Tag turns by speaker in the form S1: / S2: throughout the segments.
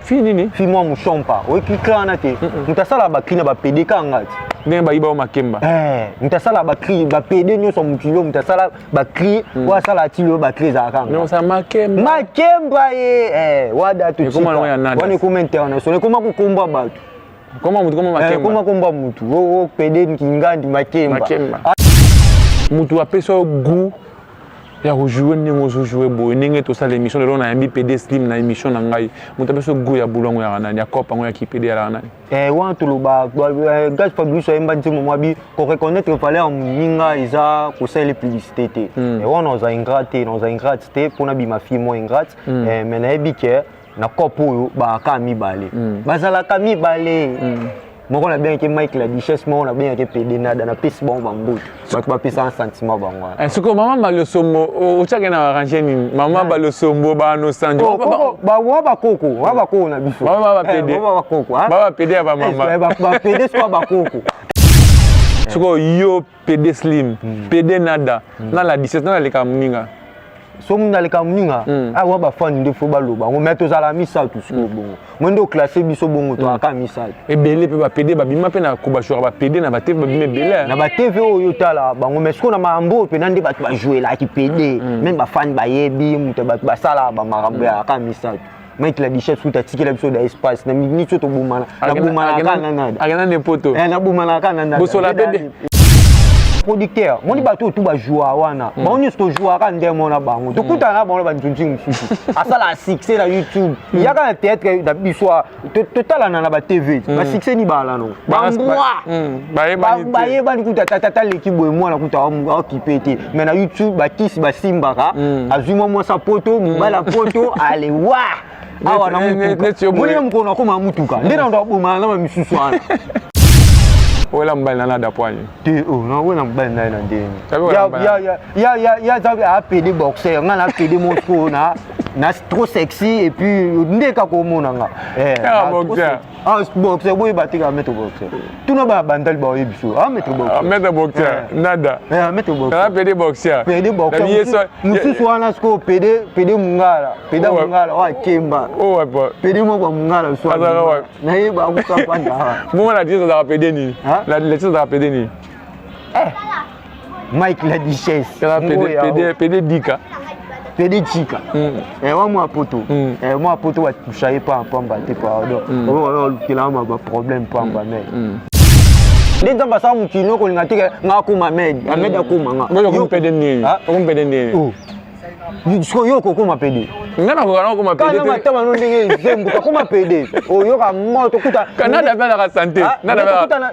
S1: Fille nini?
S2: Fille mwa mushompa, oyoki cri wana te? Moto asalaka bacri na bapede kaka nga ti.
S1: Ndenge bayiba yo makemba.
S2: Moto asala bacri, bapede nyonso ya mokili oyo, moto asala bacri oyo asala ti lelo bacri ezalaka nga.
S1: Osala makemba.
S2: Makemba ye wada.
S1: Ekoma nango ya nada.
S2: Wana ekoma international, ekoma kokomba bato.
S1: Koma motu, koma makemba.
S2: Ekoma komba mutu o pede kingandi makemba.
S1: Makemba. Motu apesa yo goût ya kojouer ndenge ozojouer boye, ndenge tosala émission lelo, nayambi PD Slim na émission na ngai. Moto apesa yo goût ya bulu yango yaka nani? Ya cope yango ya kipede yalaka nani?
S2: Wana toloba Gaz Fabrice ayemba nzembo mwa bi koreconnaître valeur ya moninga eza kosalela publicité te. Wana oza ingrat te, naoza ingrate te mpona bima fille mwa ingrate. Mais nayebi ke na cope oyo baaka mibale, bazalaka mibale. Moko nabengaki Mike la Duchesse, moko nabengaki Pede Nada. Napesi bango bambutu, bato bapesaka sentiment bango wana.
S1: Sikoyo mama Balosombo otiaki na arrange nini? Mama Balosombo banosanjo.
S2: Wa bakoko, wa bakoko na biso.
S1: Baba bapede.
S2: Bakoko.
S1: Bapede ya bamama.
S2: Bapede sikoyo bakoko.
S1: Sikoyo yo PD Slim, PD Nada na la 17 na naleka moninga.
S2: So mundu aleka moninga awa, bafani nde fo baloba yango, mais tozala misato sikoyo bongo. Mo nde oclasse biso bongo, toyaka misato.
S1: Ebele mpe bapede babima mpe na kobashwaka bapede na batv, babima ebele.
S2: Na batv oyo otala bango, mais sikoyo na makambo oyo mpena nde bato bajouelaki pede, même bafani bayebi moto, bato basalaka bamakambo yaka misato. Mike la Duchesse kuta atikela biso da espace na miniti oyo tobomana, nabomanaka na Nada.
S1: Akenda nde poto.
S2: Nabomanaka na Nada.
S1: Bosola bebe.
S2: Producteur moni bato oyo tu bajoua wana, bango nyonso tojouaka nde mona bango, tokutana na bango na banzonzi mosusu asala succès na YouTube, yaka na théâtre na biso, totalana na batv, basuccès ni bala no bambwa.
S1: Bayebani.
S2: Bayebani kuta tata leki boye, mwana kuta aokipe te, mais na YouTube bakisi basimbaka, azwi mwa mwasi poto, mobali ya poto, ale wa awa na mutuka. Moni na mokolo nakoma mutuka nde na ndo abomana na bamisusu wana.
S1: Oyela mobali na Nada poani?
S2: Te, nawela mobali na ye na ndenge ya aza apede boxer, nga na apede mosco na trop sexy, et puis nde kaka omona nga.
S1: Boxer.
S2: Ah, boxer boyeba te kaka maître boxer, tuna bana bandali baoyebi so, ah, maître boxer.
S1: Maître boxer Nada.
S2: Maître boxer.
S1: Pede boxer.
S2: Pede boxer mosusu wana sikoyo, pede pede mongala, pede mongala oyo akemba, pede moko ya mongala so nayeba akukapanda.
S1: Bongo la Duchesse azalaka pede nini? La Duchesse azalaka pede nini?
S2: Mike la Duchesse.
S1: Pede dika.
S2: Pede chika wa mwa poto, mwa poto batusha ye pamba te, pardon, olukela baproblème pamba. Mais nde Nzambe asala mokili, okolinga te nga akoma Med, Amed akoma nga.
S1: Pede nini? Okomi nini?
S2: Sikoyo yo okokoma pede?
S1: Nga nakoka nakokoma pede.
S2: Kana matama no ndenge ezembuka, koma pede oyoka moto kuta.
S1: Kanada mpe azalaka sante.
S2: Kutana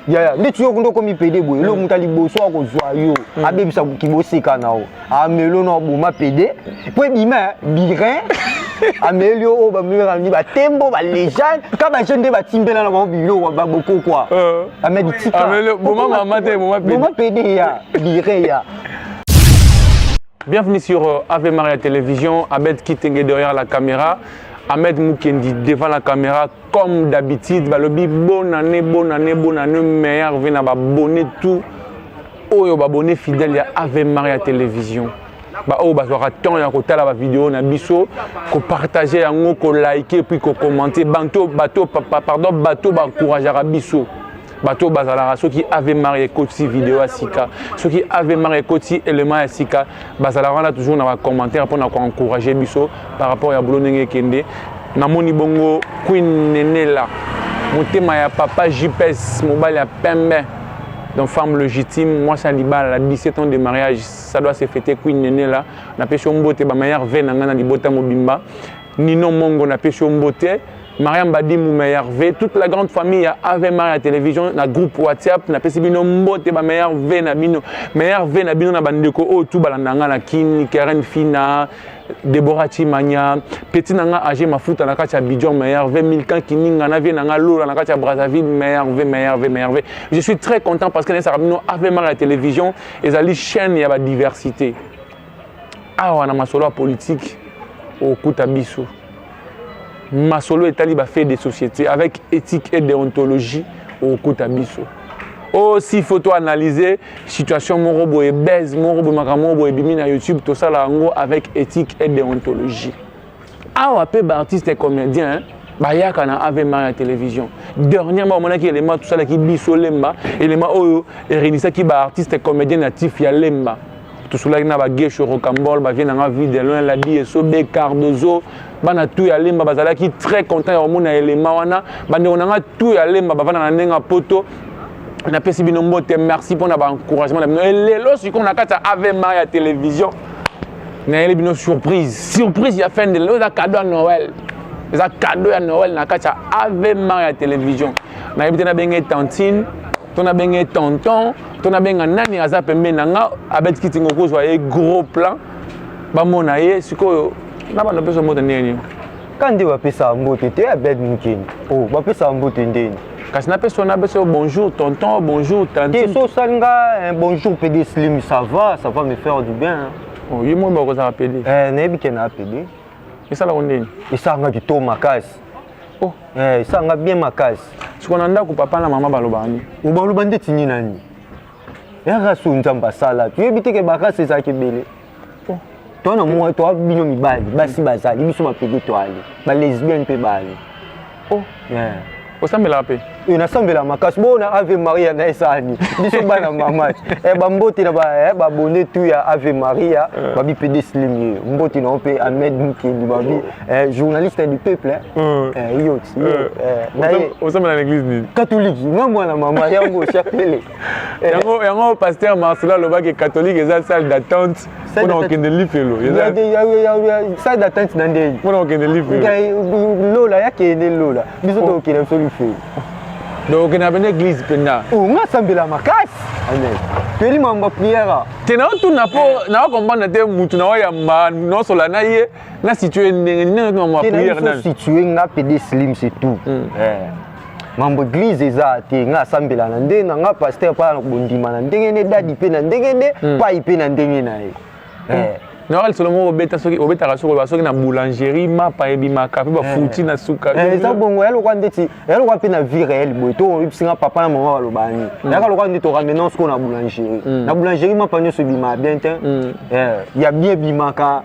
S2: yaya ndeti yo nde okomi pede boye, elo moto ya liboso akozwa yo, abebisa kiboseka na yo, amelo na oboma pede po ebima birin, ameli yo oyo bamemaka ni batembo balégende ka bajeune nde batimbela na bango biloko babokokwa amedi tika.
S1: Boma mama te, boma
S2: pede. Boma pede ya birin ya.
S1: Bienvenue sur Ave Maria Télévision, Abed Kitenge derrière la caméra, Ahmed Mukendi devant la caméra, comme d'habitude. Balobi, bonne année, bonne année, bonne année, meilleur vœu na abonné tout. Oyo abonné fidèle ya Ave Maria Télévision. Ba oyo bazwaka temps ya kotala ba vidéo na biso, ko partager yango, ko liker, puis ko commenter. Banto, bato, pardon, bato ba encourageaka biso. Bato bazalaka soki Ave Maria ekoti video ya sika, soki Ave Maria ekoti élément ya sika, bazalaka wana toujours na bacommentaire mpona koencourage biso par rapport ya boulot ndenge ekende. Namoni bongo Queen Nenela, motema ya papa JPS, mobali ya pembe, donc femme légitime, mwasi ya libala, 17 ans de mariage, ça doit se fêter. Queen Nenela, napesi yo mbote, bameilleur vœu na ngai na libota mobimba. Nino Mongo, napesi yo mbote. Mariam Badimou, meilleur vœu. Toute la grande famille ya Ave Maria Télévision, na groupe WhatsApp, napesi bino mbote, ba meilleur vœu na bino. Meilleur vœu na bino na bandeko oyo tout balanda nga na Kin, Karen Fina, Deborah Chimanya, petit nanga âgé Mafuta na kati ya Abidjan, meilleur vœu, Milkan Kininga na vie nanga Lola na kati ya Brazzaville, meilleur vœu, meilleur vœu, meilleur vœu. Je suis très content parce que na bino Ave Maria Télévision ezali chaîne ya ba diversité. Awa na masolo ya politique okuta biso. Masolo etali ba fait de société avec éthique et déontologie okuta biso. Aussi faut to analyser situation moko boye, base moko boye, makambo moko boye ebimi na YouTube, tosala yango avec éthique et déontologie. Awa mpe baartiste comédien bayaka na Ave Maria Télévision. Dernièrement, omonaki elema tosalaki biso Lemba, elema oyo eréunisaki baartiste comédien natif ya Lemba. Tosolaki na bagesho Rocambole, bavie nanga Vie de Loin, Ladi Esobe, Cardozo. Bana tu ya Lemba bazalaki très content ya komona elema wana. Bandeko nanga tu ya Lemba bavanda na ndenge ya poto, napesi bino mbote, merci mpona baencouragement na bino. Elelo sikoyo na kati ya Ave Maria Télévision, nayeli bino surprise, surprise ya fin de lelo. Eza cadeau ya Noël, eza cadeau ya Noël na kati ya Ave Maria Télévision. Nayebi te nabenge tantine to nabenge tonton to nabenga nani aza pembeni na nga. Abetiki tingo kozwa ye gros plan, bamona ye sikoyo na bando mpe mbote ndenge nini?
S2: Ka nde bapesaka mbote te, Abed Mokeni. O bapesaka mbote ndeni?
S1: Kasi napesi wana, napesi yo bonjour tonton, bonjour tantine.
S2: Te, so osali nga bonjour PD Slim, ça va, ça va me faire du bien, hein.
S1: Oh, ye mo bakozala PD?
S2: Eh, nayebi ke na PD.
S1: Esalaka ndeni?
S2: Esalanga kitoko makasi.
S1: Oh.
S2: Eh, esalanga bien makasi.
S1: Sikoyo na ndako, papa na mama balobaka nini?
S2: Obaloba ndeti nini? Nani ya race oyo Nzambe asala? Toyebi te ke barace ezalaki ebele.
S1: Oh.
S2: To na mwa to bino mibali, basi bazali, biso bapede toali, balesbienne mpe baali.
S1: Oh.
S2: Yeah.
S1: Osambelaka mpe?
S2: E, nasambela makasi. Bo na Ave Maria na esani biso bana mama. E, bambote na babone tu ya Ave Maria. Babi PD Slim ye, mbote na yo mpe Ahmed Mukendi, babi journaliste du peuple, hein. Eh, yo ti yo, na ye.
S1: Osambela na église nini?
S2: Catholique, nga mwana mama yango chapele.
S1: Yango pasteur Marcelo alobaki catholique eza salle d'attente mpona kokende lifelo.
S2: Salle d'attente na ndenge?
S1: Mpona kokende lifelo.
S2: Lola, yakende lola, biso tokokende biso lifelo.
S1: Donc okende pene église mpenza?
S2: Nga asambela makasi, amen, toyeli mambo ya prière.
S1: Te, naotuna mpo naocomprendre te. Mutu naoyamba, naosola na ye, na situe ndenge nini mambo ya prière nani?
S2: Situé nga PD Slim, c'est tout. Mambo église eza te. Nga asambela na ndenge na nga, pasteur mpa na kondima na ndenge ne, dadi mpe na ndenge ne, pai mpe na ndenge na ye.
S1: Nayoka lisolo moko obeta, soki obetaka, soki oloba soki na boulangerie mapa ebimaka mpe bafuti na suka.
S2: Eza bongo, ya lokwa ndeti ya lokwa mpe na vie réelle boye. To oyebisinga papa na mama baloba nini? Yaka lokwa nde toramener sikoyo na boulangerie. Na boulangerie mapa nyonso ebimaka bien te. Ya bien ebimaka,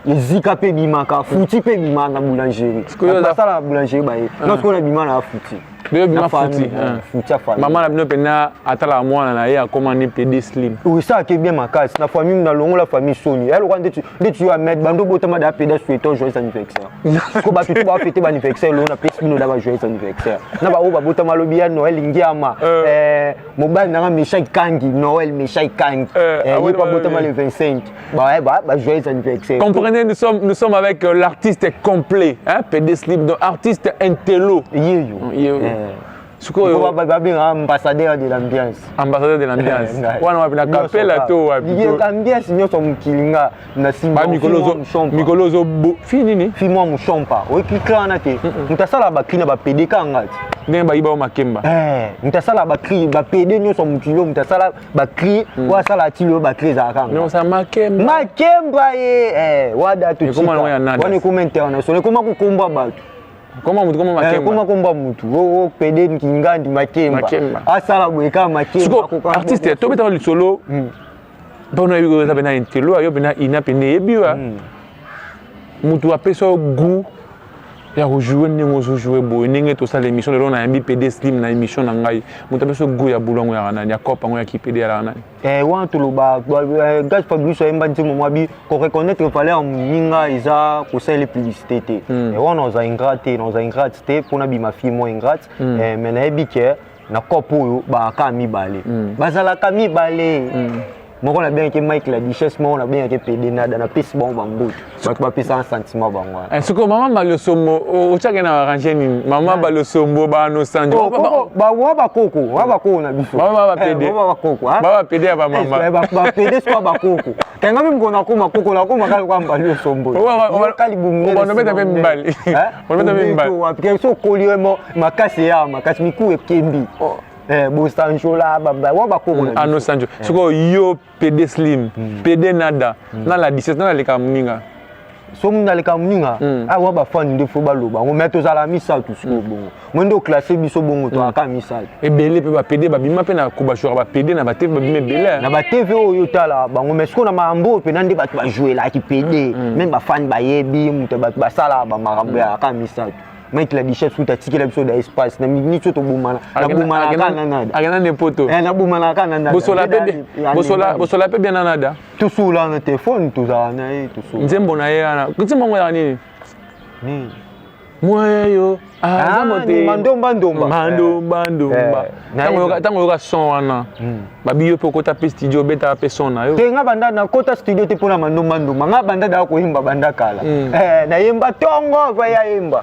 S2: ezika mpe ebimaka, futi mpe ebimaka na boulangerie. Basala na boulangerie baye non, sikoyo na bima na futi.
S1: Bino bima futi.
S2: Futi ya famille.
S1: Mama na bino mpena atalaka mwana na ye akóma ni PD Slim?
S2: Esalaki bien makasi na famille, na longola famille soni. Ya lokwa ndeti yo Ahmed, bando botama da peda souhaitant joyeux anniversaire. Ko bato tu bafete baanniversaire lelo, napesi bino da ba joyeux anniversaire na baoyo babotama alobi ya Noël Ngiama. Mobali nanga Meshai Kangi, Noël Meshai Kangi, ye po abotama le 25, ba joyeux anniversaire.
S1: Comprenez, nous sommes avec l'artiste complet, hein, PD Slim, donc artiste intello.
S2: Yeyo.
S1: Yeyo. Sikoyo
S2: babengaka ambassadeur de l'ambiance.
S1: Ambassadeur de l'ambiance wana wapi? Na kapela to wapi?
S2: Ambiance nyonso mokili, nga na nsima.
S1: Mikolo ozo fi nini?
S2: Fi mwa mushompa, oyoki clan wana te? Moto asalaka bacri na bapede kaka nga ti.
S1: Ndenge bayiba o makemba.
S2: Moto asalaka bacri, bapede nyonso mokili oyo, moto asala bacri oyo asala tili oyo bacri ezalaka
S1: nga. Osala makemba.
S2: Makemba ye wada
S1: towana.
S2: Ekoma international, ekoma kokomba bato.
S1: Koma mutu, koma makemba.
S2: Koma komba mutu o pede ngandi makemba asala boye kaka makemba.
S1: Artiste, tobetaka lisolo mpona oyebi eza pena intello, ayo pena ina pene eyebi wa mutu apesa yo goût ya kojouer ndenge ozojouer boye. Ndenge tosala émission lelo, nayambi PD Slim na émission na ngai. Moto apesa yo goût ya bulu yango yaka nani? Ya cope yango ya kipd yalaka nani?
S2: Wana toloba Gaz Fabrice ayemba nzembo mwa bi koreconnaître valeur moninga eza kosalela publicité te. Wana oza ingrat te, naoza ingrate te mpona bima fille mwa ingrate. Mais nayebi ke na cope oyo baaka mibale, bazalaka mibale. Moko nabengaki Mike la Duchesse, moko nabengaki Pede Nada. Napesi bango bambutu, bato bapesaka sentiment bango wana.
S1: Sikoyo mama Balosombo otiaki na arrange nini? Mama Balosombo banosanjo.
S2: Wa bakoko, wa bakoko na biso.
S1: Bakoko bapede ya bamama.
S2: Bapede sikoyo bakoko kenga mpe mokolo nakoma koko, nakoma kaka kwa mbali osombo.
S1: Obeta mpe mibali, obeta mpe mibali.
S2: So okoli mo makasi ya makasi, miku ekembi bosanjola wa bakoko.
S1: Ano sanjo. Sikoyo yo PD Slim, PD Nada na la 17 na naleka moninga.
S2: Soki naleka moninga awa, bafani nde fo baloba yango, mais tozala misato sikoyo bongo. Mo nde oclasse biso bongo, toyaka misato.
S1: Ebele mpe bapede babima mpe na kobashwaka, bapede na batv babima ebele.
S2: Na batv oyo otala bango, mais sikoyo na makambo oyo mpena nde bato bajouelaki pede, même bafani bayebi moto, bato basalaka bamakambo yaka misato. Mike la Duchesse kuta atikela biso da espace na miniti oyo tobomana, nabomanaka na Nada.
S1: Akenda nde poto.
S2: Nabomanaka na Nada.
S1: Bosola mpe bien na Nada?
S2: Tosola na telefone, tozala na ye, tosola.
S1: Nzembo na ye wana, nzembo yango ezaka nini?
S2: Nini?
S1: Mwayo.
S2: Mandomba ndomba.
S1: Mandomba ndomba. Ntango oyoka son wana, babi yo mpe okota mpe studio, obetaka mpe son na yo?
S2: Te, nga banda nakota studio te mpona Mandomba ndomba. Nga banda daa koyemba banda kala. Nayemba ntongo va yayemba,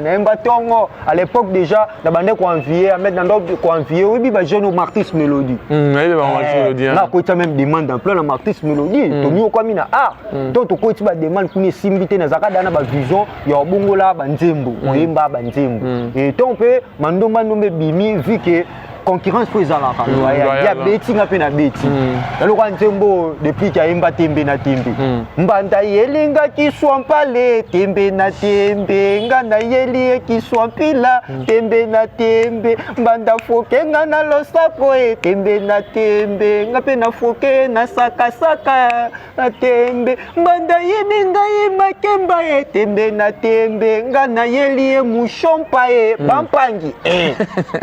S2: nayemba ntongo. À l'époque déjà na banda koenvie Ahmed, nanda koenvie, oyebi bajeune Martis Mélodie.
S1: Nayebi bango, Martis Mélodie.
S2: Nga akotisa même demande d'emploi na Martis Mélodie, tomiokwami na art to tokotisi bademande kuna, esimbi te. Nazalaka da na bavision ya kobongola banzembo, koyemba banzembo. Et to mpe Mandomba ndomba ebimi, vu que concurrence mpo ezalaka, ya beti nga mpe na beti eloko ya nzembo depuis ke ayemba tembe na tembe. Mbanda yelingaki swampale tembe na tembe, nga nayeli ye kiswampila tembe na tembe. Mbanda foke nga na losako e tembe na tembe, nga mpe na foke na sakasaka na tembe. Mbanda yebi ngai makemba ye tembe na tembe, nga nayeli ye mushompa ye bampangi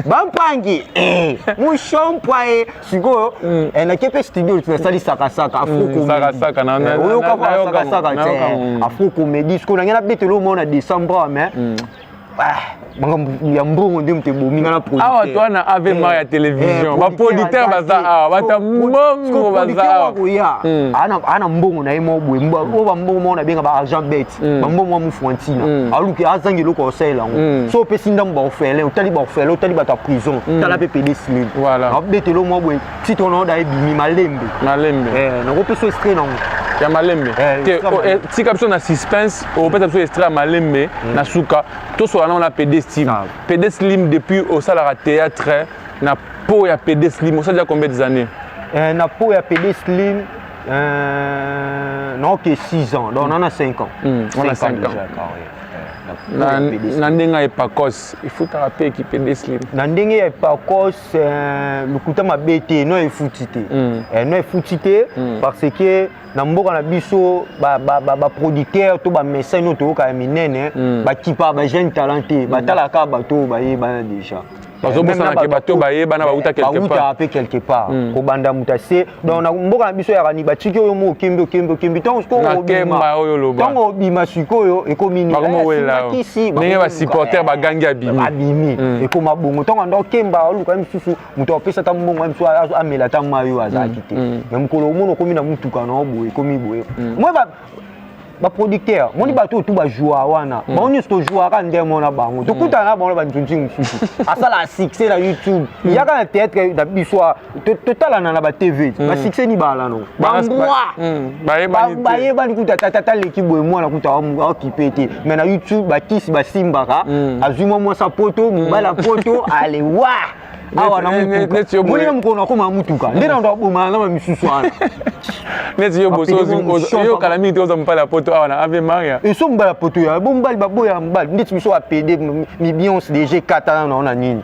S2: bampangi mushompa ye. Sikoyo nake mpe studio, nasali sakasaka afro.
S1: Sakasaka.
S2: Oyoka sakasaka te, afro comédie. Sikoyo nange nabetela omo na décembre, mais makambo ya mbongo nde moto ebomi nga na.
S1: Awa toa na Ave Maria Télévision, baproducteur baza awa, bata mbongo baza awa.
S2: Koya ana mbongo na ye moko boye, oyo bambongo moko nabenga ba argent bête, bambongo mwa mufu ntina aluki azangi eloko akosalela yango. So opesi ndambo baorphelin, otali baorphelin, otali bato ya prison, tala mpe pede Slim abetelo mwa boye, titre na oda ebimi Malembe.
S1: Malembe.
S2: Nakopesa extrait nango.
S1: Ya Malembe te, tika biso na suspense. Opesa biso extrait ya Malembe na suka. Tosola nango na Pd Slim. Pd Slim, depuis osalaka théâtre na po ya Pd Slim, osala déjà combien des années?
S2: Na po ya Pd Slim, naoke 6 ans, donc nana 5 ans.
S1: On a 5 ans. Na ndenge ya Epacos, efutaka mpe ekipe Pd Slim?
S2: Na ndenge ya Epacos, lokuta mabe te, no efuti te, no efuti te, parce que na mboka na biso baproducteur to bamécène oyo toyoka ya minene bakipaka bajeune talent te, batalaka bato oyo bayebana déjà.
S1: Bazobosanake bato bayebana bauta quelque
S2: part. Mpe quelque part kobanda moto ase. Donc na mboka na biso yaka ni batiki oyo mo okembi, okembi, okembi, ntango
S1: sikoyo
S2: ntango obima sikoyo ekomi
S1: nini? Ndenge basupporter bagangi abimi.
S2: Abimi, ekoma bongo. Ntango anda okemba, oluka misusu, moto apesa ata mbongo misu, amela ata mai oyo azalaki te. Mais mokolo omona okomi na mutuka na boye, ekomi boye. Moi baproducteur moni bato oyo tu bajoua wana, bango nyonso tojouaka nde mona bango, tokutana na bango na banzonzi mosusu asala succès na YouTube, yaka na théâtre na biso, totalana na batv, basuccès ni bala no bambwa bayebani kuta tata leki boye, mwana kuta aokipe te. Mais na YouTube bakisi basimbaka, azwi mwa mwasi poto, mobali poto, ale wa awa na mutuka, moni na mokolo nakoma na mutuka nde na ndo abomana na bamisusu wana.
S1: Neti yo boso oyokala mingi te, oza mobali ya poto awa na Ave Maria.
S2: Eso mobali ya poto ya bo mobali baboya mobali ndeti biso bapede mibionce déjà ekatana nao na nini.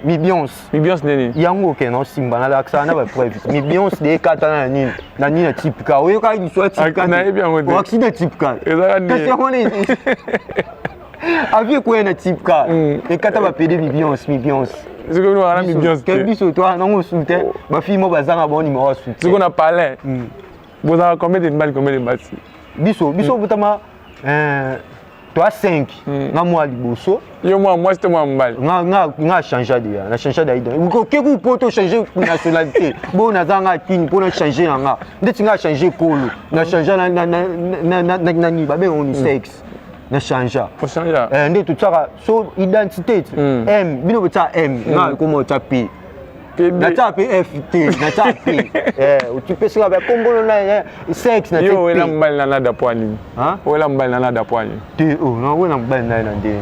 S2: Mibionce.
S1: Mibionce nini?
S2: Yango oke na osimba, nalakisaka na bapreuve. Mibionce de ekatana na nini na nini na type oyokaka liso ya type.
S1: Nayebi yango te.
S2: Accident type ka.
S1: Ezaka nini?
S2: Kasi yango wana avi ekoya na type ka ekata bapede mibionce, mibionce.
S1: Sikoyo wana mibionce
S2: te, biso to nango su te, bafille mo bazanga bango numéro ya su.
S1: Sikoyo na palin bozalaka combien de mibali, combien de basi?
S2: Biso botama toa 5, nga mwa liboso.
S1: Yo mwa mwasi to mwa mobali?
S2: Nga change deya, na change da okeku mpo to change nationalité bo naza nga kini mpo na change na nga ndeti nga change kolo na change nani babenga ni sexe, na change nde totiaka so identité m, bino botia m, nga ekoma otya p, natia mpe f te, natia p. Otipesika bakombono na sexe.
S1: Na yo owela mobali na nada po anini? Owela mobali na nada po anini?
S2: Te, nawela mobali na ye na ndenge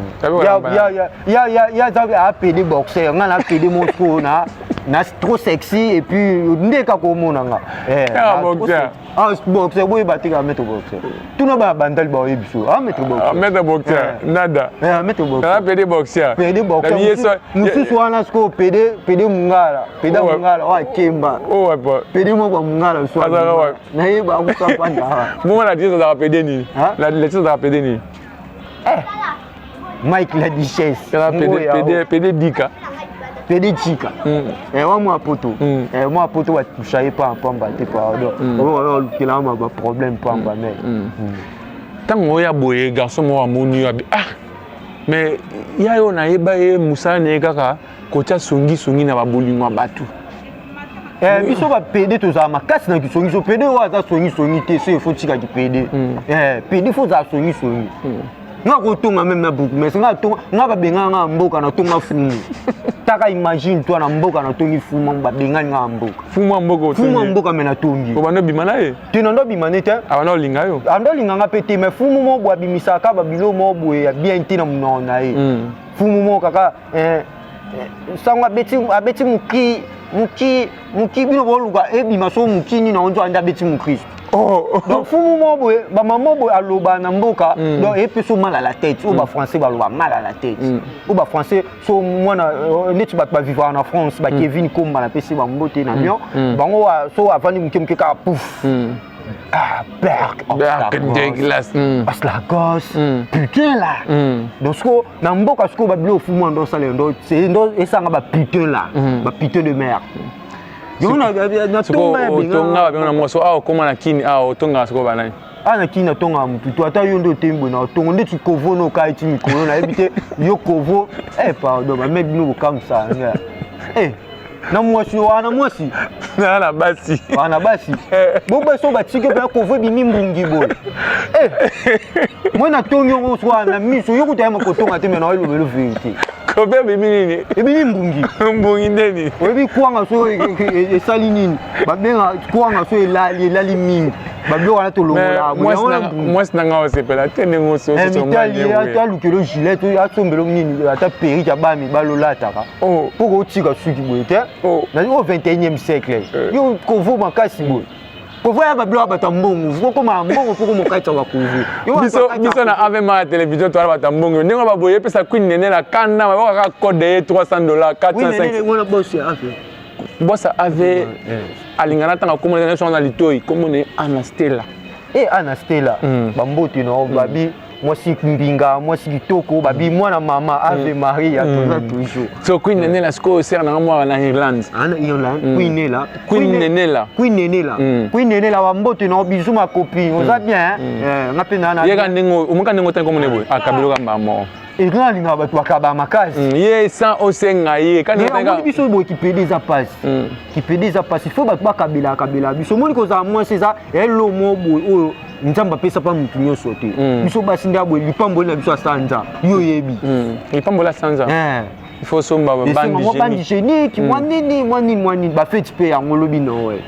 S2: ya aza apede boxer, nga na apede mosco na. Na trop sexy et puis nde kaka omona nga. Eh,
S1: Ah,
S2: na trop
S1: boxer.
S2: sexy. Ah, boxer boyeba te kaka maître boxer. Tuna bana bandali baoyebi biso. Ah, maître boxer.
S1: Ah, maître boxer nada.
S2: Eh, maître boxer.
S1: Ah, pédé boxer.
S2: Pédé boxer.
S1: Na ye so
S2: Mosusu wana sikoyo pédé, pédé mungala, pédé
S1: Oh, ouais.
S2: mungala oyo akemba.
S1: Oh ouais po.
S2: Pédé moko ya mungala so.
S1: Azalaka wapi?
S2: Nayeba akokapanda awa.
S1: Bongo la tise azalaka pédé nini?
S2: Hein?
S1: La tise azalaka pédé nini?
S2: Mike la duchesse.
S1: Ezalaka pédé
S2: Ngoya,
S1: pédé pédé dika.
S2: Pédé chika. Eh, wa mwa poto. Eh, mwa poto batusha ye pa pamba te, pardon. Oyo olukela ma ba problème pamba mais.
S1: Ntango oya boye, garçon moko amoni yo, abi ah, mais ya yo nayeba ye, mosala na ye kaka kotia songisongi na babolingo ya bato.
S2: Eh, biso bapédé tozala makasi na kisongiso. Pédé oyo aza songisongi te, so efo tika kipédé. Eh, pédé fo ozala songisongi. Nga kotonga même na buku, mais nga tonga, nga babengaka nga mboka, natonga fumu. Taka, imagine toi, na mboka natongi fumu, babengani nga na mboka.
S1: Fumu ya mboka?
S2: Fumu ya mboka, me natongi.
S1: Obanda obima na ye?
S2: Te, na ndo obima ne te.
S1: Abanda olinga yo?
S2: Ando olinganga mpe te, mais fumu moko boye abimisaka babilo moko boye ya bien te na monoko na ye. Fumu moko kaka, eh, eh, sango abeti, abeti moki moki moki, bino boluka ebima so moki nini onzo ande abeti mokristo.
S1: Oh.
S2: Donc fumu moko boye, bamama boye aloba na mboka. Donc epesi mal à la tête. Oyo bafrançais baloba mal à la tête, oyo bafrançais so mwana neti bato bavivaka na France, bakevin komba, napesi bambote na Lyon. Bango so avandi moke moke kaka, pouf, ah, berk.
S1: Berk de glace.
S2: Parce la gosse, putain là. Donc siko na mboka sikoyo babilo fumu ando osala ndo ndo esanga baputain là, baputain de merde. Yango na
S1: sikoyo
S2: tonga ya
S1: otonga babenga na mwasi awa, okóma na kini awa, otongaka sikoyo banani?
S2: Awa na kini natongaka motu to ata yo nde otemi boye na otongo ndeti kovo no okai ti mikolo nayebi te yo kovo. Eh, pardon, bame bino bokamwisaka nga. Eh, na mwasi wana, mwasi
S1: na na basi.
S2: Wana basi bobasi oyo batiki mpenza kovo ebimi mbungi boye. Eh, moi natongi yango so wana na miso yo kuta yama kotonga te, me na oyelobelo vérité.
S1: Kope ebimi nini?
S2: Ebimi mbungi.
S1: Mbungi ndeni?
S2: Oyebi kwanga so esali nini? Babenga kwanga so elali, elali mingi, babiloko wana tolongola.
S1: Mwasi nanga osepela te ndenge
S2: Mitali alukelo gilet, asombelo nini, ata perruque ya bami balolataka mpo kotika suki boye te. Na oyo 21e siècle, yo kovo makasi boye, kovo ya babiloko ya bato ya mbongo, okoma mbongo mpo komokatisa bakovo.
S1: Biso na avema ya télévision toala bato ya mbongo ndenge baboye epesa Queen Nene na kanda babokaka code ye $300 405.
S2: Wana boss ya ave.
S1: Boss ave alingana ntanga komona nyonso wana litoi, komona ye Ana Stella.
S2: E Ana Stella, bambote na babi mwasi mbinga, mwasi kitoko, babi mwana mama Ave Maria, toza toujours.
S1: So Queen Nenela sikoyo osere nanga mwana na Irlande.
S2: Ana Irlande, Queen Nela.
S1: Queen Nenela.
S2: Queen Nenela, Queen Nenela, bambote na biso, ma copine, oza bien. Eh, nga mpe na
S1: yeka ndenge omoka ndenge otani komona boye akabiloka mbaa moko.
S2: Nga alingaka bato bakaba makasi.
S1: Ye sans osenga ye.
S2: Omoni biso boye, kipédé eza pasi, kipédé eza pasi. Fo bato bakabelaka kabela biso. Omoni kozala mwasi eza elo mo boye oyo Nzambe apesa mpa motu nyonso te. Biso basi nde boye, lipamboli na biso ya sanza, yo oyebi.
S1: Lipamboli ya sanza, il faut somba.
S2: Mwa bande hygiénique, mwa nini, mwa nini, mwa nini, bafeti mpe yango olobi na oye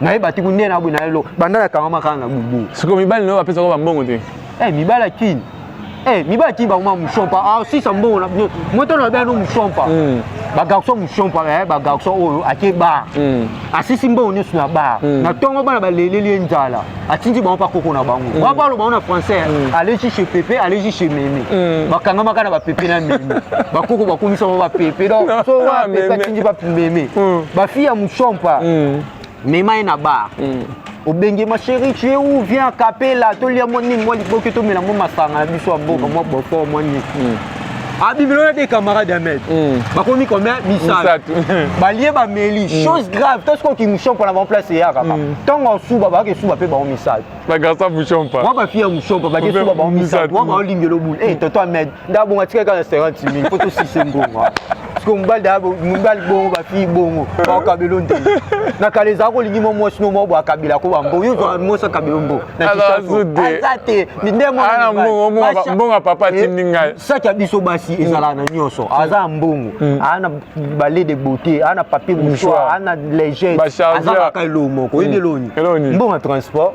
S2: nayeba te kunde na boye na elo banda nakangama kaka na bubu.
S1: Sikoyo mibali nayo bapesaka bambongo te?
S2: Mibali akini, mibali akini bakoma mushompa asisa mbongo na moto na bino mushompa. Bagarçon mushompa, bagarçon oyo ake bar, asisi mbongo nyonso na bar na ntongo, bana baleleli ye nzala, atindi bango mpa koko na bango wana, baloba bango na français: allez chez pépé, allez chez mémé. Bakangamaka na bapepe na mémé, bakoko bakomisa bango bapepe. Donc so wana pepe atindi bamémé, bafille ya mushompa, mema ye na bar, obenge: ma chérie, tu es où? Viens kapela, tolia mwa nini, mwa liboke, tomela mwa masanga na biso ya mboka, mwa bofort, mwa nini. Abimelo na te camarade ya maître, bakomi combien? Misato. Balie, bameli, chose grave to soki mushompa na bango place eyakaka ntango asuba, bayaka esuba mpe bango misato.
S1: Bagarçon mushompa.
S2: Mwa bafille ya mushompa bake esuba bango misato, mwa baolingela obulu. Eh, toto Ahmed nda bongo atikali kaka na 50 000 po tosise mbongo. Parce que mobali da mobali bongo, bafille bongo bakabelo nde na kala ezala kolingi mwa mwasi no mwa bo akabela ko bambongo, yo ozwaka mwasi akabelo mbongo. Aza te nde.
S1: Mbongo papa atindi ngai.
S2: Saki ya biso basi ezalaka na nyonso. Aza na mbongo, aza na balai de beauté, aza na papier mouchoir, aza na lingette, aza kaka eloko moko. Oyebi eloni? Mbongo ya transport.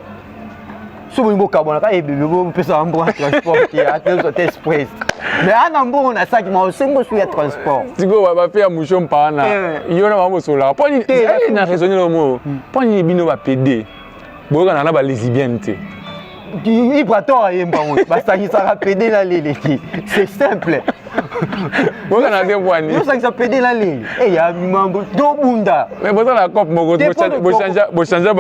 S2: So bolingi bokabwanaka ebebe, bopesaka mbongo ya transport te, atezwa te express. Mais ana mbongo na saki ma osengo su ya transport.
S1: Sikoyo bape ya musho mpana yo na bango bosololaka mpo nini na raisonne lomo mpo nini bino bapede boyokana na balesbienne te?
S2: Ibrator ayemba ngo basangisaka pede na lele te, c'est simple.
S1: Boyokana te bwani?
S2: Osangisa pede na lele eya mambo tobunda.
S1: Mais bozala cope moko, bochange.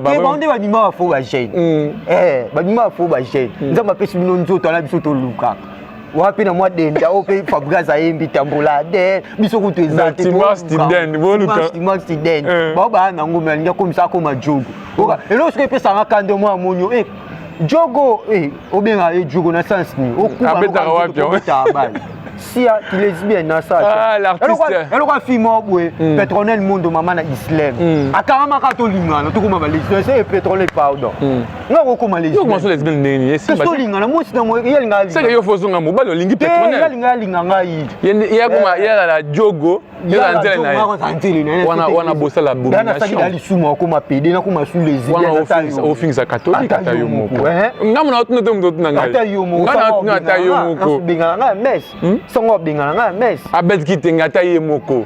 S2: Bango nde babima bafo bagene, babima bafo bagene. Nzambe apesi bino nzoto ala, biso tolukaka wapi na mwa denda oyo mpe Fabrice ayembi tambola de biso kutu eza te. Bao baya nango me alingi akomisa akoma jogo. Eloko soki epesanga kande mwa amoni yo jogo, obengaka ye jogo na sens nini?
S1: Abetaka wapi?
S2: Okubetaka bale sia ki lesbienne na sa eloko afi moko boye. Petronel Mondo, mama na Islem, akangamaka tolingana, tokoma balesbienne. Se Petronel, pardon, nga kokoma
S1: lesbienne.
S2: Tolingana mwasi nango ye alingaka.
S1: Seke yo fozonga mobali, olingi Petronel.
S2: Ye alinga alinga ngai.
S1: Ye akoma ye azala jogo, ye azala nzele na ye wana wana bosala
S2: abomination. Lisumu akoma pede, nakoma su
S1: lesbienne. Ofingisa catholique ata yo moko. Ngambo na otuna te, moto otuna ngai.
S2: Ata yo moko.
S1: Nga na otuna ata yo moko.
S2: Obengana ngai messe, sango abengana ngai messe.
S1: Abed Kitenge ata ye moko.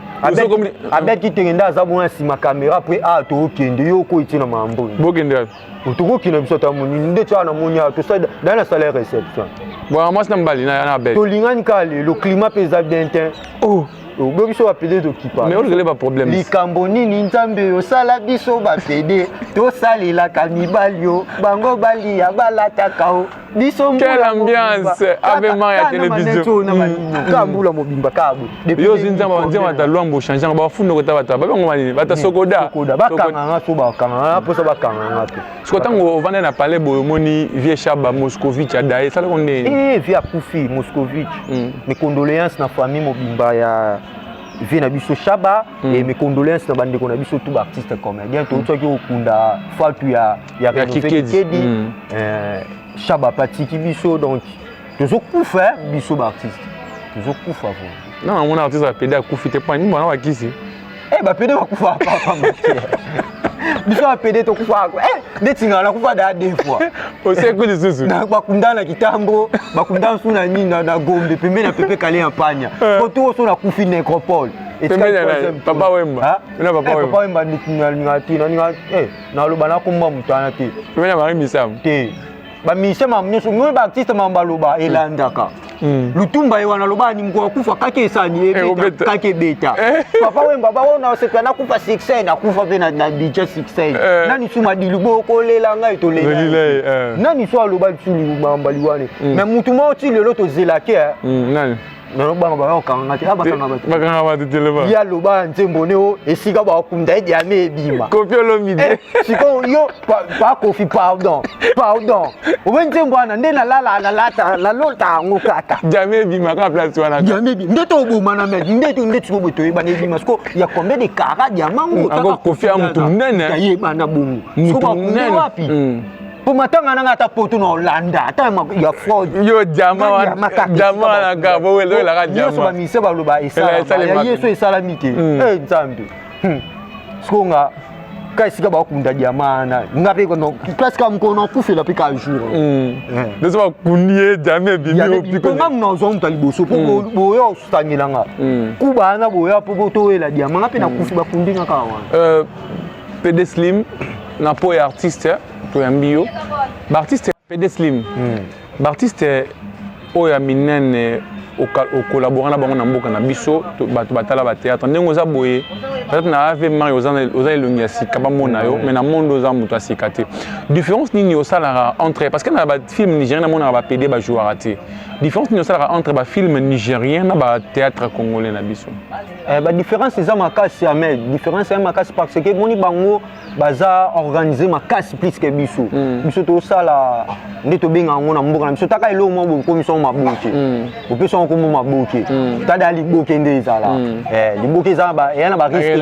S2: Abed Kitenge nde aza bona nsima caméra po a tookende yo okoyi ti na mambo.
S1: Bokende wapi?
S2: Tokokende biso ata monini nde tia na moni awa tosali da na sala ya réception.
S1: Bon, mwasi na mobali na Abed.
S2: Tolingani kaka lelo, climat mpe eza bien te.
S1: Oh.
S2: Obo biso bapede tokipa.
S1: Mais olukele baproblème.
S2: Likambo nini Nzambe osala biso bapede? Tosalelaka mibali o bango balia balataka o biso.
S1: Quelle ambiance avema ya télévision!
S2: Na balino ka mbula mobimba ka boye.
S1: Yo ozwi nzambe nzambe ata lwambo ochange yango, bafunda kota bato babengo manini, bata sokoda.
S2: Bakanganga so bakanganga mposa bakanganga te.
S1: Siko ntango ovanda na palais boye, omoni vieux Shaba Moscovitch adaye, esalako ndeni?
S2: Vieux akufi, Moscovitch. Mes condoléances na famille mobimba ya vieux na biso Shaba et mes condoléances na bandeko na biso tout baartiste comédien. Toutaki okunda fatu ya Renove Kikedi. Shaba patiki biso, donc tozokufa biso baartiste, tozokufa vo.
S1: Non, namona artiste apede akufi te mpo ani mwana bakisi.
S2: Bapede bakufa papa te, biso bapede tokufa neti nga nakufa da deux fois.
S1: Oseku lisusu?
S2: Bakunda na kitambo, bakunda nsu na nini na Gombe pembeni na Pepe Kale ya Mpanya koto so nakufi nécropole.
S1: Papa Wemba?
S2: Papa Wemba nalinga te, nalinga naloba nakomba moto wana te.
S1: Pembeni ya Marie Misamu?
S2: Te, bamusicien makambo nyonso moi baartiste makambo baloba elandaka. Lutumba ye wana aloba ani mokolo akufa kaka esani ebeta, kaka ebeta. Papa Wemba baona osepela nakufa succès, nakufa mpe na DJ succès. Nani su madilu bokolela ngai tolela nani so aloba lisu makambo liwane. Mais mutu moko ti lelo tozelaki.
S1: Nani?
S2: Nalobanga bakokanga te, bakanga bato.
S1: Bakanga bato telema.
S2: Ye aloba nzembo ne o esika bakunda ye diame ebima.
S1: Kofi Olomide.
S2: Sikoyo yo pa Kofi, pardon, pardon, obe nzembo wana nde nalala nalata nalota yango kaka.
S1: Diame ebima kaka place wana.
S2: Diame ebima nde tobomana me nde nde sikoyo boye toyebana ebima sikoyo ya combien de carats diamant ngo?
S1: Ango Kofi ya mutu monene.
S2: Yayebana bongo sikoyo bakunde wapi? Po matanga nanga ata poto na Olanda ata ya fraude.
S1: Yo diamant wana, diamant wana kaka bowelaka diamant.
S2: Nyonso bamise baloba esalama ya ye so esalami te. Nzambe, sikoyo nga ka esika bakunda diamant wana, nga mpe place ka mokolo nakufela mpe ka jour.
S1: Nyonso bakundi ye, diamant ebimi.
S2: Mponga nazwa moto ya liboso mpo boya osangelanga kuba wana, boya mpo toyela diamant. Nga mpe nakufi, bakundi nga kaka wana.
S1: PD Slim na po ya artiste toyambi yo baartiste. PD Slim, baartiste oyo ya minene okolabora na bango na mboka na biso, bato batala bathéâtre ndenge oza boye, peut-être na Ave Marie oza elongi ya sika bamona yo, mais na monde oza moto ya sika te. Différence nini osalaka entre, parce que na bafilm nigérien namonaka bapd bajouaka te, différence nini osalaka entre bafilm nigérien na bathéâtre congolais na biso?
S2: Badifférence eza makasi, ame différence eza makasi parce que moni bango baza organisé makasi plus que biso. Biso tosala nde tobenga yango na mboka na biso taka eloko moko boye okomisa yango maboke, opesa yango kombo maboke. Tada liboke nde ezala liboke eza eya na barisque,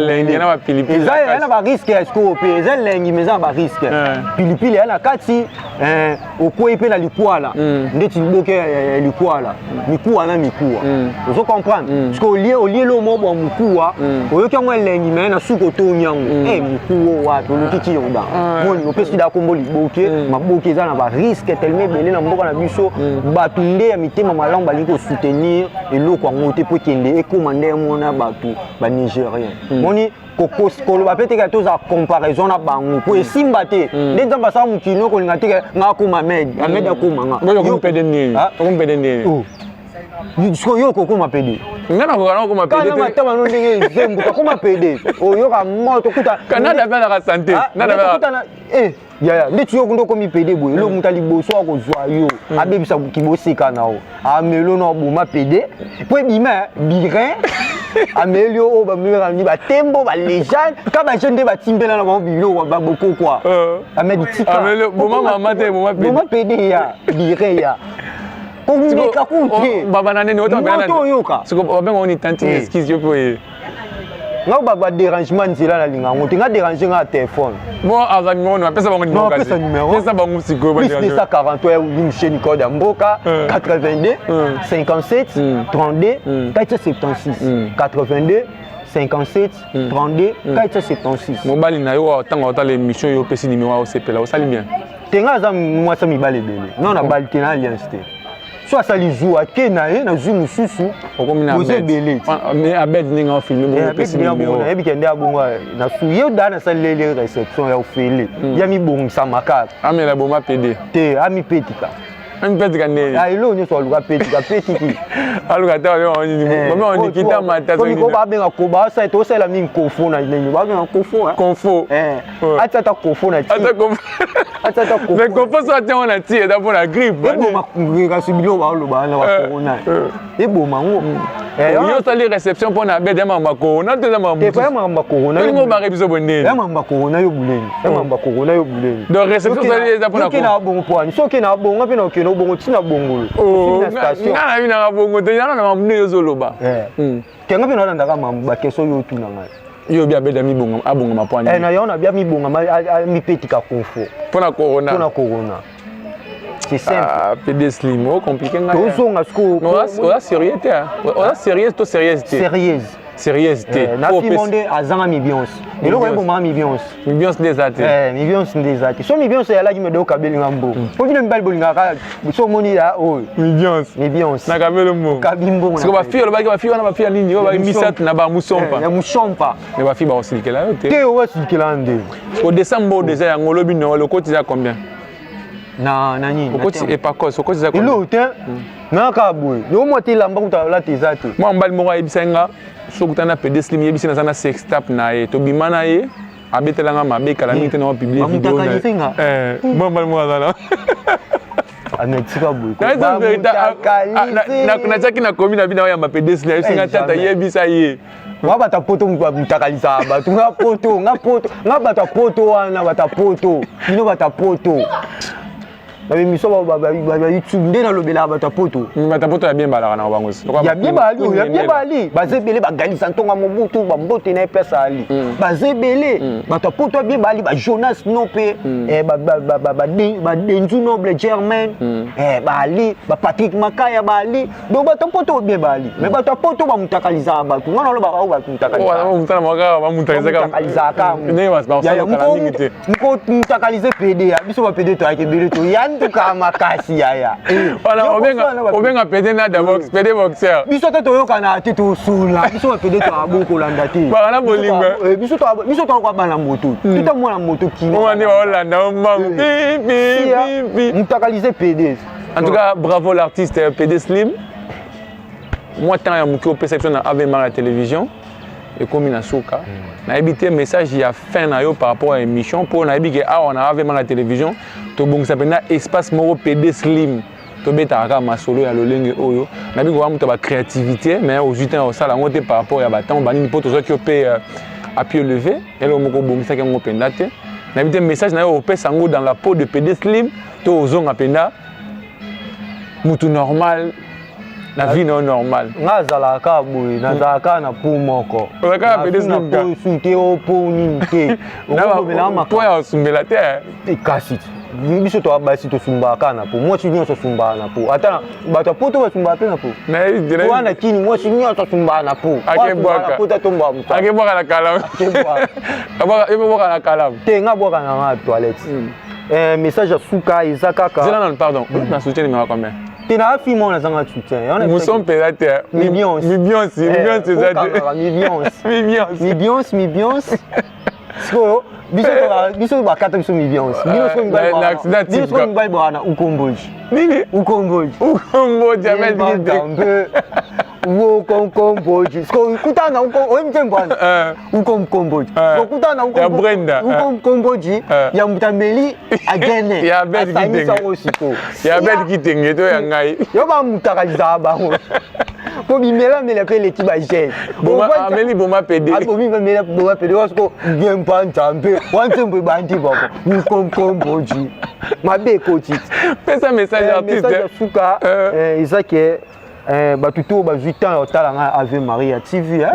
S2: eza na barisque ya sikoyo mpe eza elengi, mais eza na barisque. Pilipili eya na kati, okwei mpe na likwala ndeti liboke ya likwala, mikuwa na mikuwa, ozo comprendre? Parce que olie olie eloko moko bwa mokuwa, oyoki yango elengi, mais na suki otongi yango mokuwa wapi oluki cure-dent. Moni opesi da kombo liboke. Maboke eza na barisque tellement ebele na mboka na biso. Bato nde ya mitema malamu balingi kosoutenir eloko yango te, mpo ekende ekóma nde mona bato banigérien. Moni koloba mpe teke tozala comparaison na bango mpo esimba te. Nde Nzambe asala mokili, okolinga teke nga akóma Ahmed, Ahmed akóma nga.
S1: Okompede nini? Okompede nini?
S2: Sikoyo yo okokóma pédé?
S1: Nga nakoka nakokoma
S2: pédé. Kana matama no ndenge ezembuka, koma pédé, oyoka moto kuta.
S1: Kanada mpe azaka santé.
S2: Kutana yaya, ndeti yo nde okomi pédé boye, eloko moto aliboso akozwa yo, abebisa kiboseka na yo, amelo na oboma pédé po ebima birin, ameli yo oyo bamelaka ni batembo, balégende ka bajeune nde batimbela na bango biloko baboko kwa. Amedi tika.
S1: Boma mama te, boma
S2: pédé. Boma pédé ya birin ya komeka kute.
S1: Baba nini?
S2: Moto oyoka.
S1: Babenga oni tantine, excuse yo mpo ye.
S2: Nga badérangement nzela nalinga yango te, nga dérange nga na telefone.
S1: Bon, aza numéro no, apesa bango
S2: numéro. Apesa numéro.
S1: Pesa bango sikoyo.
S2: Plus 243 Michel Nicole ya mboka, 82 57 32 476, 82 57 32 476.
S1: Mobali na yo, ntango otala émission yo, opesi numéro, osepela, osali bien.
S2: Te, nga aza mwasi mibale ebele non, na bali te, na alliance te. So asali zuwa ake na ye, nazwi mosusu. Boza ebele.
S1: Abed ndenge afilme.
S2: Opesi numéro. Nayebi ke nde abongo nasu ye da, nasaleli réception ya ofele ya mibongisa kaka.
S1: Amela boma pédé.
S2: Te, amipetika.
S1: Amipetika ndeni?
S2: Eloko nyonso aluka petika, petiki.
S1: Aluka te, banikita mata.
S2: Ko babenga ko basala, tosalela mingi kofo na nini, babenga kofo.
S1: Kofo.
S2: Atia ata kofo na ti.
S1: Atia ata kofo. Mais kofo so atia ngo na ti, eza mpona grippe.
S2: Eboma kasi biloko baoloba wana bacorona, eboma ngo.
S1: Yo osali réception mpona Abed, ya makambo ya corona to eza
S2: makambo? Ya makambo ya corona.
S1: Olingo obare biso bondeni.
S2: Ya makambo ya corona yo buleni, ya makambo ya corona yo buleni.
S1: Donc réception osali eza mpona
S2: Okende na bongo po ani so okende na bongo mpe na okende obongo ntina bongolo.
S1: Na station nga na binanga bongo te, yana na makambo nde ozoloba.
S2: Tenga mpe nalandaka mambo baquestion oyo otuna ngai.
S1: Yo bi Abed abongama po ani?
S2: Na yango na bia mibongama, mipetika kofo.
S1: Mpona corona.
S2: Mpona corona, c'est simple.
S1: Ah, PD Slim o compliqué ngai.
S2: Tozonga sikoyo.
S1: Oza sérieux te, oza sérieuse to sérieuse te?
S2: Sérieuse.
S1: Sérieuse te.
S2: Na fimo nde azanga mibionse, eloko ebomaka mibionse.
S1: Mibionse nde eza te.
S2: Mibionse nde eza te. So mibionse eyalaki mede okabelinga mbongo, po bino mibali bolingaka so omoni ya oyo.
S1: Mibionse.
S2: Mibionse.
S1: Nakabeli mbongo.
S2: Kabi mbongo.
S1: Siko bafille olobaki, bafille wana, bafille ya nini oyo misato na bamusompa?
S2: Ya musompa.
S1: Me bafille bakosilikela yo te.
S2: Te, obasilikela nde.
S1: Ko décembre oyo déjà yango olobi Noël, okoti eza combien?
S2: Na nini?
S1: Okoti epakos, okoti eza?
S2: Eloko te, nayaka boye, yo mwa te, elamba kuta olata eza te.
S1: Mwa mobali moko ayebisaki nga, soki okutani na PD Slim, yebisi naza na sextape na ye, tobima na ye, abetelanga mabe kala mingi te, na opublie video. Mwa mobali moko aza na
S2: Ametika boye.
S1: Natiaki na komi na bino oyamba PD Slim, ayebisi nga tata, yebisa ye.
S2: Nga bato ya poto mutakalisaka bato. Nga poto, nga poto, nga bato ya poto wana, bato ya poto, bino bato ya poto na bémission ba YouTube nde nalobelaka bato ya poto.
S1: Bato ya poto ya bien balaka na bango.
S2: Ya bien bali, ya bien bali, baza ebele. Bagalisa ntonga Mobutu, bambote na ye place ali, baza ebele. Bato ya poto ya bien bali, bajonas no mpe badenzu noble germain bali, bapatrik Makaya bali. Donc bato ya poto bien bali, mais bato ya poto bamutakalisaka bato. Nga nalobaka oyo bato
S1: mutakalisaka.
S2: Mutakalize pédé ya biso, bapédé toyaki ebele, toyanduka makasi yaya.
S1: Obenga pédé na da box, pédé boxer.
S2: Biso te toyokana te, tosula biso bapédé toyabo kolanda te.
S1: Bakana bolingo.
S2: Biso toyoka bana moto, tuta mwana moto.
S1: Kino wana baolanda mbangu.
S2: Mutakalize pédé.
S1: En tout cas, bravo l'artiste PD Slim. Moi, temps ya moki opesa biso na AV Mara Télévision ekomi na suka. Nayebi te message ya fin na yo par rapport à émission, mpo nayebi ke awa na AV Mara Télévision tobongisa mpenza espace moko PD Slim, tobetaka kaka masolo ya lolenge oyo. Nayebi koka moto ya bacréativité, mais ozwi ntango kosala yango te par rapport ya batango banini, mpo tozwaki yo mpe à pied levé, eloko moko obongisaki yango mpenza te. Nayebi te message na yo opesa yango dans la peau de PD Slim to ozonga mpenza mutu normal na vie na yo normal.
S2: Nga azalaka kaka boye, nazalaka kaka na po moko.
S1: Ozalaka
S2: na po su te, o po nini te.
S1: Po ya osumbela te.
S2: Kasi biso toya basi, tosumbaka kaka na po. Mwasi nyonso asumbaka na po, ata bato ya poto basumbaka mpe na po. Wana kini mwasi nyonso asumbaka na po.
S1: Akebwaka
S2: atombaka moto.
S1: Akebwaka na kalamu, ebwaka na kalamu.
S2: Te, nga bwaka na nga toilette. Message ya suka eza kaka
S1: Zela nanu, pardon, na soutien numéro combien?
S2: Te, na fille moko nazanga soutien.
S1: Moso mpenza te.
S2: Mibions.
S1: Mibions, mibions eza te.
S2: Mibions, mibions, mibions. Sikoyo biso bakata biso mibions. Bino sikoyo mibali bwana ukomboji.
S1: Nini?
S2: Ukomboji.
S1: Ukomboji amedikite.
S2: Ukomboji. Sikoyo kutana oyebi nzembo wana ukomkomboji. Okutana
S1: ya Brenda.
S2: Ukomkomboji ya mutameli agene.
S1: Ya Abed Kitenge.
S2: Sikoyo
S1: ya Abed Kitenge to ya ngai.
S2: Yo bamutakalizaka bango po bimelamela mpe eleki bagene.
S1: Ameli boma pede.
S2: Amela boma pede wasiko ngempa nzambe wa nzembo ebandi bako ukomkomboji mabe ekoti.
S1: Pesa message artiste.
S2: Message ya suka eza ke bato to bazwi temps ya kotala ngai Ave Maria TV,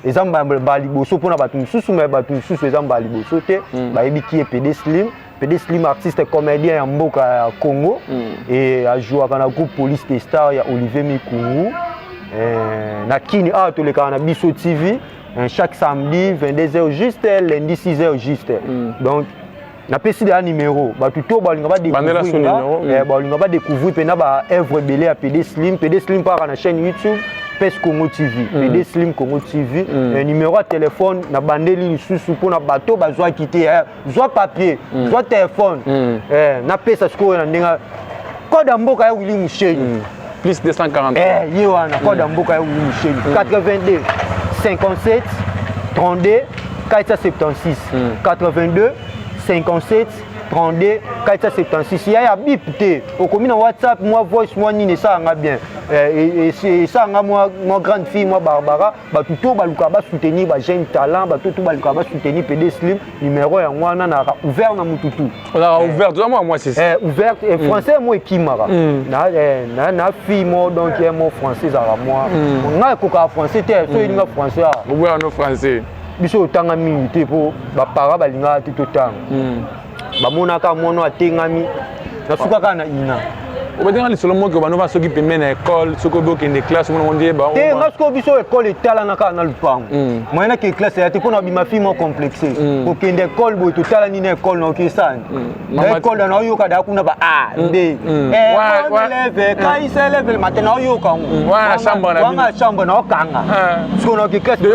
S2: eza mbala liboso mpona bato mosusu, me bato mosusu eza mbala liboso te. Bayebi ki ye Pd Slim. Pd Slim, artiste comédien ya mboka ya Congo, e ajouaka na groupe Police des Stars ya Olivier Mikungu na Kini. Awa tolekaka na Biso TV chaque samedi 22h juste, lundi 6h juste. Donc napesi deya numéro, bato to balinga balinga badécouvrir mpena baœuvre ebele ya Pd Slim. Pd Slim mpaka na chaîne YouTube Pes Congo TV, Pd Slim Congo TV. Numéro ya téléphone na bandeli lisusu mpona bato bazwaki te. Zwa papier, zwa téléphone, napesa sikoyo na ndenge code ya mboka ya Willi Musheni.
S1: Plus 240.
S2: Ye wana code ya mboka ya Willi Musheni: 82 57 32 476. 82 57 32 476. Ya bip te, okomi na WhatsApp, mwa voice, mwa nini, esalanga bien, esalanga mwa grande fille, mwa Barbara. Bato to balukaka basoutenir bajeune talent, bato to balukaka basoutenir Pd Slim, numéro yango wana naka ouvert na mutu tu.
S1: Ozalaka ouvert, toza mwa mwasi.
S2: Ouverte français mo ekimaka na fille mo, donc ye mo français ezalaka mwa ngai ekokaka français te. So elinga français awa.
S1: Oboyaka no français.
S2: Biso otanga mingi te mpo bapara balingaka te totanga. Bamonaka mwana atengami, nasuka kaka na ina.
S1: Obetenga lisolo moko bano ba soki pembeni na école, soki obi okende classe, omona ngo ndeyeba.
S2: Te, nga sikoyo biso école etalana kaka na lupango. Moyen nake classe ya te mpo na bima fille mo complexe. Kokende école boye, totalani na école, na okesani na école, na oyoka daa kuna ba a b élève kaisa élève matin, na oyoka ngo
S1: wanga
S2: chambre na okanga sikoyo naoke classe.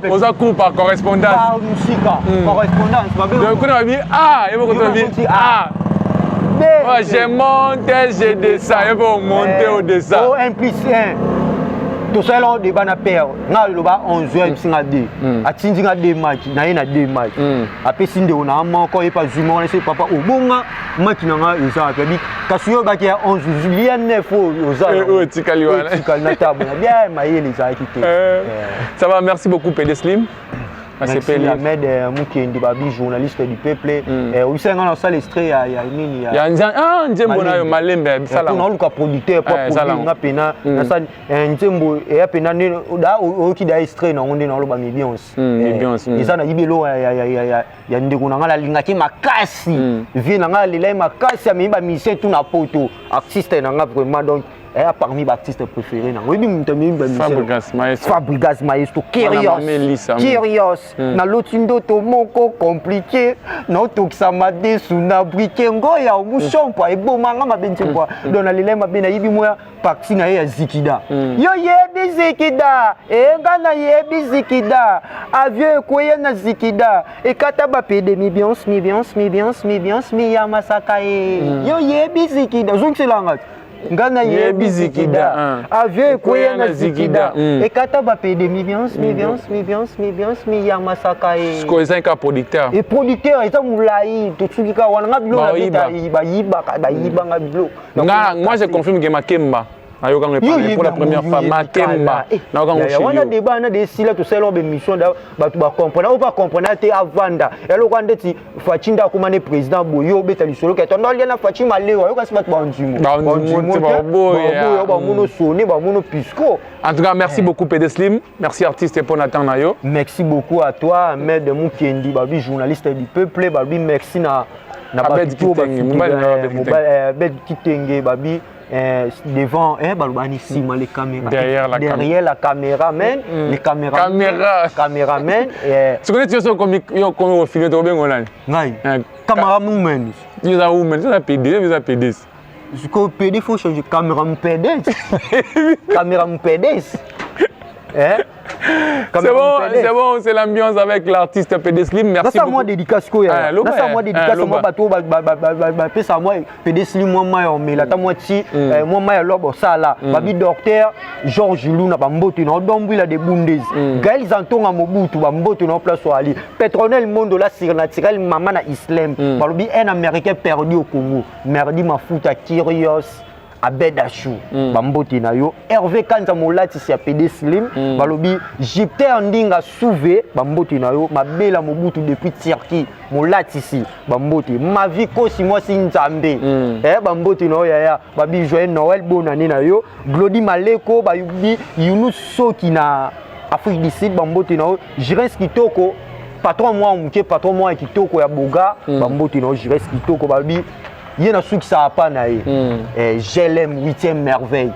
S1: Oza cours par correspondance.
S2: Musika correspondance.
S1: Kuna babi a, ye moko tobi a. Ouais, je monte, je descends. Il faut monter au descend.
S2: Oh, 1 plus 1. Tosala débat na père nga, aloba 11 heures, ayebisi nga 2, atindi nga 2 maki na ye na 2 maki, apesi ndeko na moko, ye pa zwi moko. Nase papa obonga maki na nga eza wapi? Abi kasi oyo baki ya 11, lia 9 oyo oza.
S1: Oyo etikali wana.
S2: Etikali na table na bien, mayele ezalaki te.
S1: Ça va, merci beaucoup Pd Slim.
S2: Merci Ahmed Mukendi, babi journaliste du peuple. Oyebisa nga na osala extrait ya nini?
S1: Ya nzembo na yo Malembe.
S2: Bisala oluka producteur po produire nga pena nasala nzembo eya pena nde oyoki da extrait nango nde naoloba mibions. Eza nayibi eloko ya ndeko na ngai nalingaki makasi, vie na ngai alela ye makasi, amemi bamusicien tout na poto, artiste na ngai vraiment. Donc eya parmi baartiste préféré nango. Oyebi moto amemi
S1: bamusicien?
S2: Fabrigas Maestro. Curios Curios, naloti ndoto moko compliqué, naotokisa madesu na brike ngoya mushompa ebomanga mabe nzembwa. Donc nalela ye mabe, nayibi mwa parti na ye ya Zikida. Yo yebi Zikida enga, nayebi Zikida, avion ekweya na Zikida, ekata bapede mibions mibions mibions mibions miya masaka ye. Yo yebi Zikida, ozongiselanga nga nayebi Zikida, avion ekweya na Zikida, ekata bapede mibions mibions mibions mibions miya masaka ye.
S1: Sikoyo eza kaka producteur.
S2: E producteur eza molai, tosuki kaka wana. Nga biloko bayibaka, bayibanga biloko.
S1: Nga, moi je confirme que Makemba nayokango epane pour la première fois, Makemba nayokango.
S2: Wana débat na desila, tosala bémission, bato bacomprendre oyo bacomprendre te. Avanda eloko wana ndeti Faci nde akóma ne président boye, yo obeta lisolo ke tondo alia na Faci malewa, yoka si bato bandimo.
S1: Baboya.
S2: Bamono sone, bamono pisco.
S1: En tout cas, merci beaucoup Pd Slim, merci artiste pour Nathan na yo.
S2: Merci beaucoup à toi Ahmed Mukendi, babi journaliste du peuple, babi merci na
S1: Abed Kitenge.
S2: Abed Kitenge, babi devant baloba ni nsima les caméras.
S1: Derrière la
S2: derrière la caméra man, les caméras.
S1: Caméra.
S2: Caméraman.
S1: Sikoyo ti so komi yo komi ofilme, to bengo nani?
S2: Ngai cameraman.
S1: Yo za woman, yo za PD, yo za PD.
S2: Sikoyo PD, faut changer caméra mpedes, caméra mpedes. Eh?
S1: C'est bon, c'est bon, c'est l'ambiance avec l'artiste PD Slim. Merci
S2: beaucoup. Moi dédicace ko ya. Nasa moi dédicace moi bato ba pesa moi PD Slim moi mai omela ta moi ti moi mai lobo sala. Babi docteur Georges Luna ba mbote na dombwila de Bundes. Gaël Zantonga Mobutu ba mbote na place ali. Petronel Mondo la surnaturel maman na Islam. Balobi un Américain perdu au Congo. Merdi Mafuta Kyrios Abed Achou, bambote na yo. Hervé Kanza molatisi ya PD Slim, balobi Jupiter Ndinga Souvé, bambote na yo. Mabela Mobutu depuis Turquie, molatisi, bambote. Mavi Kosi mwasi Nzambe, bambote na yo yaya. Babi joyeux Noël, bonne année na yo. Glody Maleko, babi Yunus Soki na Afrique du Sud, bambote na yo. Jirens Kitoko, patron moi muke, patron moi Kitoko ya Boga, bambote na yo Jirens Kitoko, babi ye na sukisaka pa na ye. GLM 8e merveille,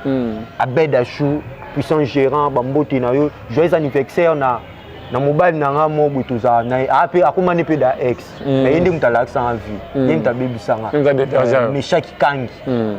S2: Abed Achou puissant gérant, bambote na yo. Joyeux anniversaire na mobali na nga mo boye tozala na ye ape akomani mpe da ex, mais ye nde moto alakisanga vie, ye moto abebisanga. Meshaki Kangi,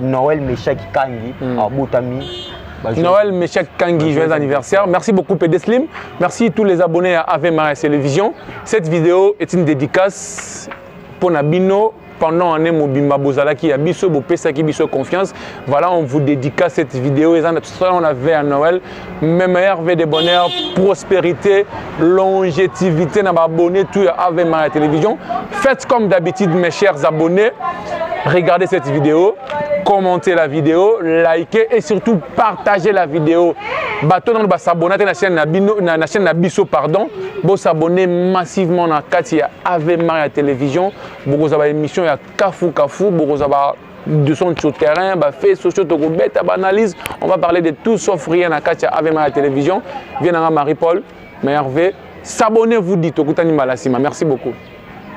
S2: Noël Meshaki Kangi abotami.
S1: Noël Meshak Kangi, joyeux anniversaire. Merci beaucoup PD Slim. Merci tous les abonnés à Ave Maria Télévision. Cette vidéo est une dédicace pour Nabino. Pendant année mobimba bozalaki ya biso, bopesaki biso confiance. Voilà, on vous dédicace cette vidéo. Et ça, on avait à Noël. Mes meilleurs vœux de bonheur, prospérité, longévité na abonné tout à Ave Maria Télévision. Faites comme d'habitude, mes chers abonnés. Regardez cette vidéo, commentez la vidéo, likez et surtout partagez la vidéo. Bato nanu bas'abonner na chaîne na bino, na chaîne na biso, pardon, bo s'abonner massivement na kati ya Ave Maria Télévision. Bokozwa ba émission ya kafu kafu, bokozwa ba de son sur terrain, ba fait sociaux, tokobeta ba analyse. On va parler de tout sauf rien na kati ya Ave Maria Télévision. Viens na Marie-Paul, mais Hervé, s'abonnez-vous dit tokutani mbala sima. Merci beaucoup.